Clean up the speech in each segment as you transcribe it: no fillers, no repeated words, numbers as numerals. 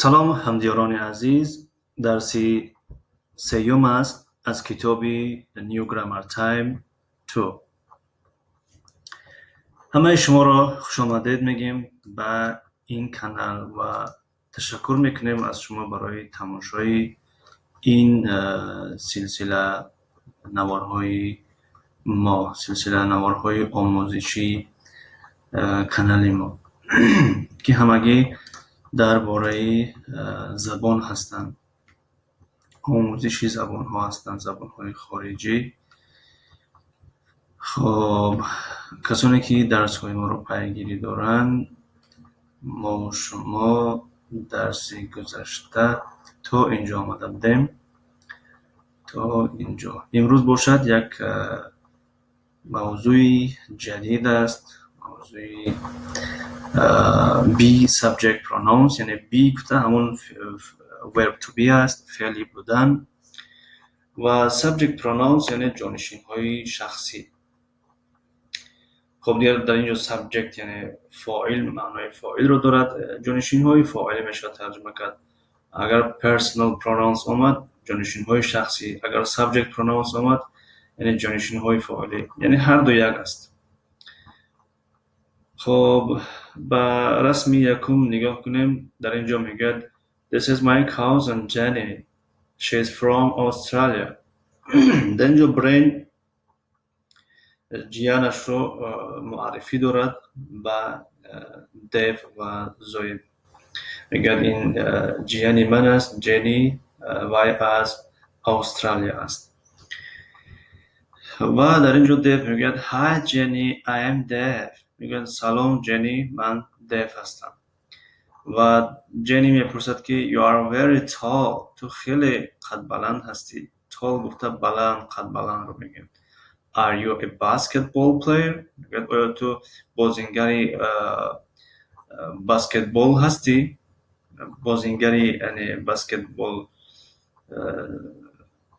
Салом, ҳамдиёрони азиз! Дарси сеюм аст аз китоби New Grammar Time 2. Ҳамаи шуморо хушомадед мегӯем ба ин канал ва ташаккур мекунем аз шумо барои тамошои ин силсила наворҳои мо, силсила наворҳои омӯзишии канали мо, ки ҳамагӣ дар бораи забон ҳастанд, омӯзиши забонҳо ҳастанд, забонҳои хориҷӣ. Хоб, касоне ки дарсҳои моро пайгирӣ доранд, мову шумо дарси гузашта то инҷо омада будем, то инҷо. Имрӯз бошад як мавзӯи ҷадид аст, мавзӯи be subject pronouns, яъне be гуфта ҳамон verb to be аст, феъли будан, ва subject pronouns яъне ҷонишинҳои шахсӣ. Хоб, дигар дар инҷо subject яъне фоил, маънои фоилро дорад, ҷонишинҳои фоилӣ мешавад тарҷума кард. Агар personal pronouns омад, ҷонишинҳои шахсӣ, агар subject pronouns омад, яъне ҷонишинҳои фоилӣ, яъне ҳар ду як аст. Хоб, ба расми якум нигоҳ кунем. Дар инҷо мегӯяд: This is my cousin Jenny. She is from Australia. Дар инҷо Брейн ҷиянашро муаррифӣ дорад ба Дев ва Зои. Мегӯяд, ин ҷияни ман аст, Ҷенни, вай аз Австралия аст. Ва дар инҷо Дев мегӯяд: Hi Jenny, I am Dev. Мегӯяд: Салом Ҷенни, ман Дев ҳастам. Ва Ҷенни мепурсад, ки You are very tall. Ту хеле қадбаланд ҳастӣ. Tall гуфта баланд, қадбаландро мегӯем. Are you a basketball player? Мегӯяд, оё ту бозингари баскетбол ҳастӣ? Бозингари, яъне баскетбол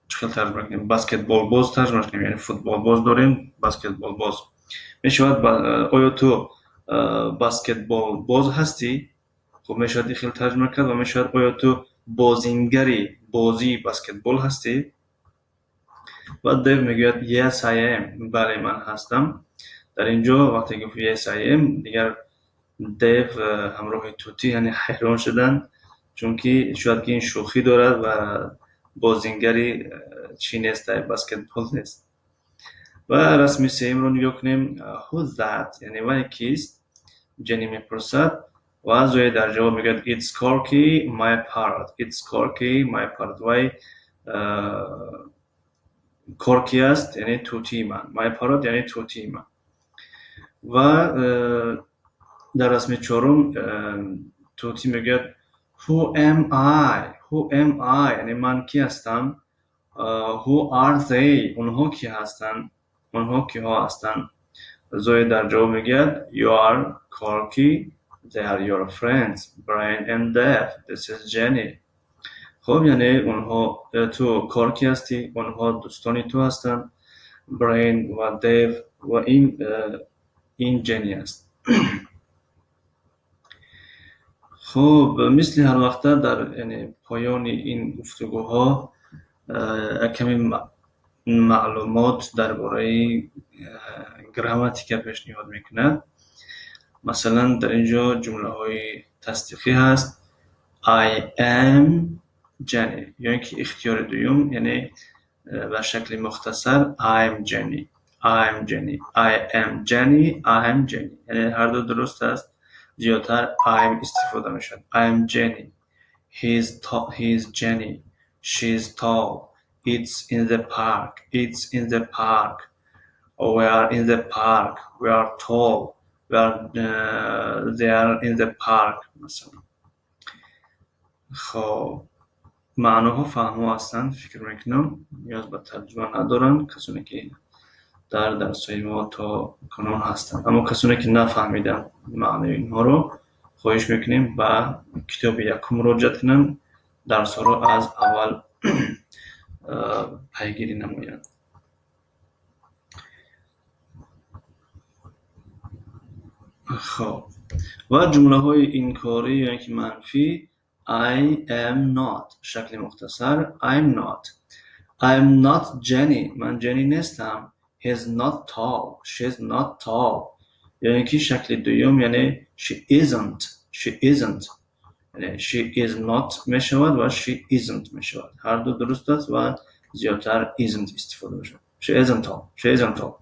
чӣ хел тарҷума кунем? Баскетболбоз тарҷума кунем, яъне футболбоз дорем, баскетболбоз мешавад. Оё ту баскетболбоз ҳастӣ? Хуб, мешавад ин хел тарҷума кард ва мешавад: оё ту бозингари бозии баскетбол ҳастӣ? Ва Дев мегӯяд: Yes, I am. Бале, ман ҳастам. Дар инҷо вақте гуфт yes, I am, дигар Дев ҳамроҳи тутӣ, яъне ҳайрон шуданд, чунки шояд ки ин шӯхӣ дорад ва бозингари чӣ нест, баскетбол нест. Ва расми сеюмро нигоҳ кунем. Who's that? Яъне вай кист? Ҷенни мепурсад ва Зоя дар ҷавоб мегӯяд: It's Corky, my parrot. It's Corky, my parrot. Вай Корки аст, яъне тутии ман. My parrot яъне тутии ман. Ва дар расми чорум тутӣ мегӯяд: Who am I? Who am I? Яъне ман кӣ ҳастам? Who are they? Онҳо кӣ ҳастанд? Онҳо киҳо ҳастанд? Зоя дар ҷавоб мегӯяд: You are Corky, they are your friends, Brian and Dev. This is Jenny. Хоб, яъне онҳо, ту Корки ҳастӣ, онҳо дӯстони ту ҳастанд, Брейн ва Дев, ва ин Ҷенни аст. Хуб, мисли ҳарвақта дар, яъне, поёни ин гуфтугӯҳо як каме маълумот дар бораи грамматика пешниҳод мекунад. Масалан, дар ин ҷо ҷумлаҳои тасдиқӣ ҳаст: I am Jenny, ё ин ки ихтиёри дуюм, яъне ба шакли мухтасар I'm Jenny, I'm Jenny, I am Jenny, I'm Jenny, яъне ҳар ду дуруст аст. Зиёдтар I'm истифода мешавад. I'm Jenny, he's Jenny, she's tall, it's in the park, it's in the park, we are in the park, we are tall, we are they are in the park, масалан. Хоб, маъноҳо фаҳмо ҳастанд, фикр мекунам, ниёз ба тарҷума надоранд касоне ки дар дарсҳои мо то кунун ҳастанд. Аммо касоне ки нафаҳмиданд маънои инҳоро, хоҳиш мекунем ба китоби якум муроҷиат кунанд, дарсҳоро аз аввал пайгирӣ намоянд. Хоб, ва ҷумлаҳои инкорӣ ё ин ки манфӣ I am not. Шакли мухтасар: I'm not. I'm not Jenny. Ман Jenny нестам. He's not tall. She's not tall. Ё ин ки шакли дуюм, яъне she isn't. She isn't. Яъне she is not мешавад ва she isn't мешавад. Ҳар ду дуруст аст ва зиёдтар isn't истифода мешавад. She isn't tall. She isn't tall.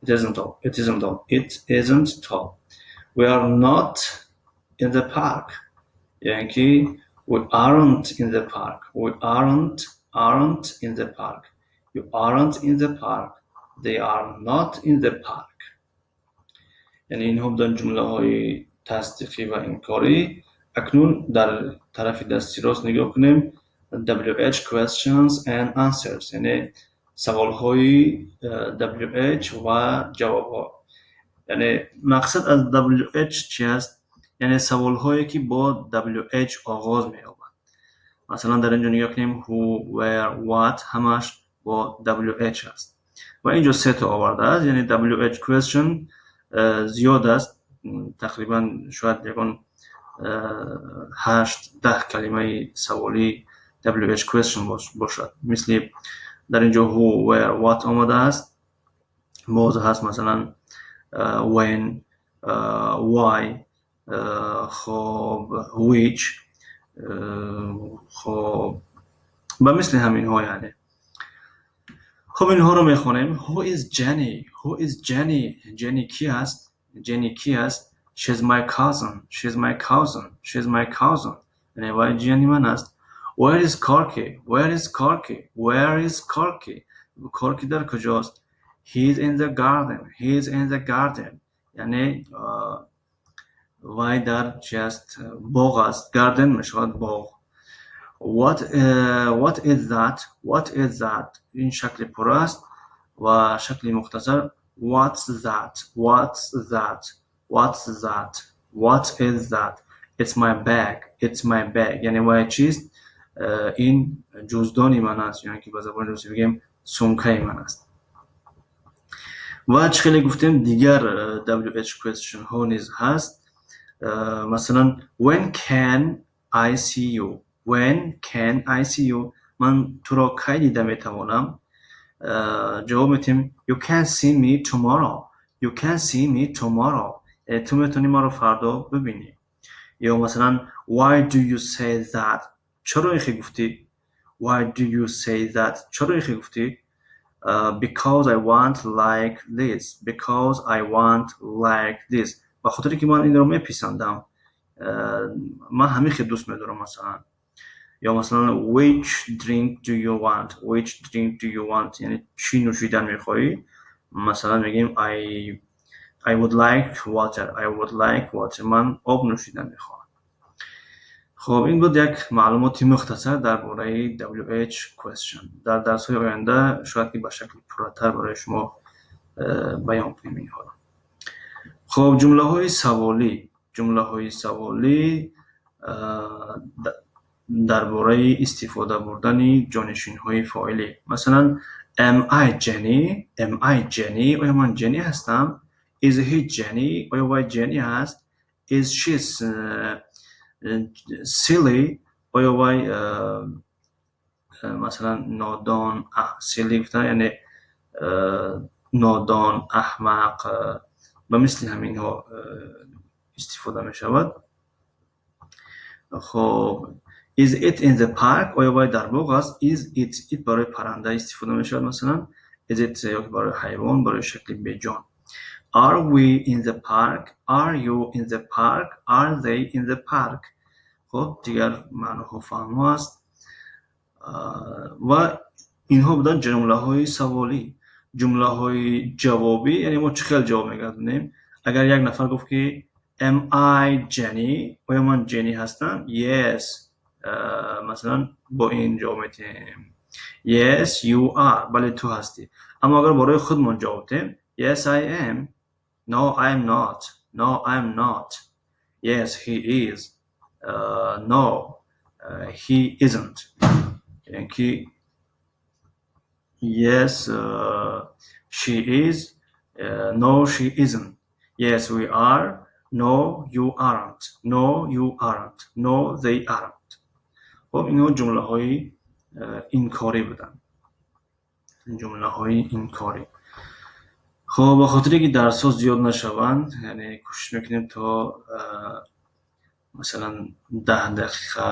It isn't tall. It isn't tall. It isn't tall. We are not in the park. Яъне ки we aren't in the park. We aren't in the park. You aren't in the park. They are not in the park. Яъне инҳо буданд ҷумлаҳои тасдиқӣ ва инкорӣ. Акнун дар тарафи дасти рост нигоҳ кунем: WH questions and answers, яъне саволҳои WH ва ҷавобҳо. Яъне мақсад аз WH чи аст? Яъне саволҳое, ки бо WH оғоз меёбанд. Масалан, дар ин ҷо нигоҳ кунем: who, where, what, ҳамааш бо WH аст. Ва ин ҷо се то овардааст. Яъне WH question зиёд аст, тақрибан шояд ягон 8-10 калимаи саволии WH question бошад. Мисли дар ин ҷо who, where, what омадааст. Боз ҳаст, масалан, when, why, хоб, which, хоб, ба мисли ҳаминҳо. Яъне, хуб, инҳоро мехонем. Who is Jenny? Who is Jenny? Jenny кӣ аст? Jenny кӣ аст? She's my cousin. She's my cousin. She's my cousin. Яъне вай ҷияни ман аст. Where is Corky? Where is Corky? Where is Corky? Корки дар куҷост? He's in the garden. He's in the garden. Яъне вай дар чи аст? Боғ аст. Garden мешавад боғ. What is that? What is that? Ин шакли пурра аст ва шакли мухтасар: What's that? What's that? What's that? What is that? It's my bag. It's my bag. Яъне вай чист? Ин ҷуздони ман аст, ё ки ба забони русӣ бигӯем, сумкаи ман аст. Ва чӣ хеле гуфтем, дигар WH question ҳо низ ҳаст. Масалан, when can I see you? When can I see you? Ман туро кай дида метавонам? Ҷавоб медиҳем: You can see me tomorrow. You can see me tomorrow. Ту метавонӣ маро фардо бибинӣ. Ё масалан, why do you say that? Чаро ин хел гуфтӣ? Why do you say that? Чаро ин хел гуфтӣ? Because I want like this. Because I want like this. Ба хотире ки ман инро меписандам, ман ҳамин хел дӯст медорам, масалан. Ё масалан, which drink do you want? Which drink do you want? Яъне чӣ нӯшидан мехоҳӣ? Масалан, мегӯем: I would like water. I would like water. Ман об нӯшидан мехоҳам. Хуб, ин буд як маълумоти мухтасар дар бораи WH question. Дар дарсҳои оянда шояд ки ба шакли пурратар барои шумо баён кунем инҳоро. Хуб, ҷумлаҳои саволӣ. Ҷумлаҳои саволӣ дар бораи истифода бурдани ҷонишинҳои фоилӣ. Масалан, am I Jenny? Am I Jenny? Оё ман Jenny ҳастам? Is he Jenny? Оё вай Jenny ҳаст? Is she silly? Оё вай, масалан, нодон, silly гуфтан, яъне нодон, аҳмақ, ба мисли ҳаминҳо истифода мешавад. Хуб, is it in the park? Оё вай дар боғ аст? Is it. It барои парранда истифода мешавад, масалан. Is it ё барои ҳайвон, барои шакли беҷон. Are we in the park? Are you in the park? Are they in the park? Хуб, дигар маъноҳо фаҳмо аст. Ва инҳо буданд ҷумлаҳои саволӣ. Ҷумлаҳои ҷавобӣ, яъне мо чӣ хел ҷавоб мегардонем? Агар як нафар гуфт, ки am I Jenny? Оё ман Jenny ҳастам? Yes. Масалан, бо ин ҷавоб медиҳем: Yes, you are. Бале, ту ҳастӣ. Аммо агар барои худмон ҷавоб диҳем: Yes, I am. No, I am not. No, I am not. Yes, he is. No, he isn't. Яъне ки yes, she is. No, she isn't. Yes, we are. No, you aren't. No, you aren't. No, they aren't. Хуб, инҳо ҷумлаҳои инкорӣ буданд. Ҷумлаҳои инкорӣ. Хуб, ба хотире ки дарсҳо зиёд нашаванд, яъне кӯшиш мекунем то масалан 10 дақиқа,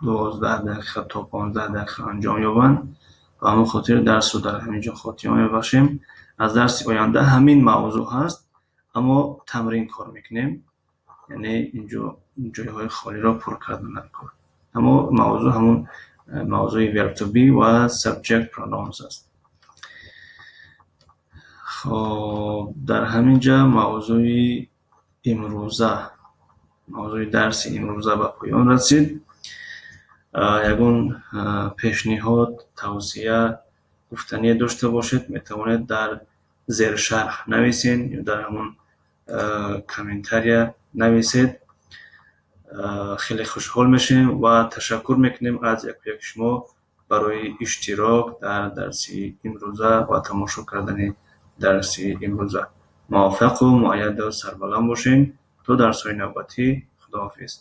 12 дақиқа то 15 дақиқа анҷом ёбанд. Ба ҳамон хотир дарсро дар ҳамин ҷо хотима мебахшем. Аз дарси оянда ҳамин мавзӯъ ҳаст, аммо тамрин кор мекунем, яъне инҷо ҷойҳои холиро пур кардан дар кор. Аммо мавзӯъ ҳамон мавзӯи verb to be ва subject pronouns аст. Хоб, дар ҳамин ҷа мавзӯи имрӯза, мавзӯи дарси имрӯза ба поён расид. Ягон пешниҳод, тавсия, гуфтание дошта бошед, метавонед дар зершарҳ нависед ё дар ҳамон комментария нависед. Хеле хушҳол мешавем ва ташаккур мекунем аз яку яки шумо барои иштирок дар дарси имрӯза ва тамошо кардани дарси имрӯза. Муваффақу муайяду сарбаланд бошед. То дарсҳои навбатӣ, худоҳофиз.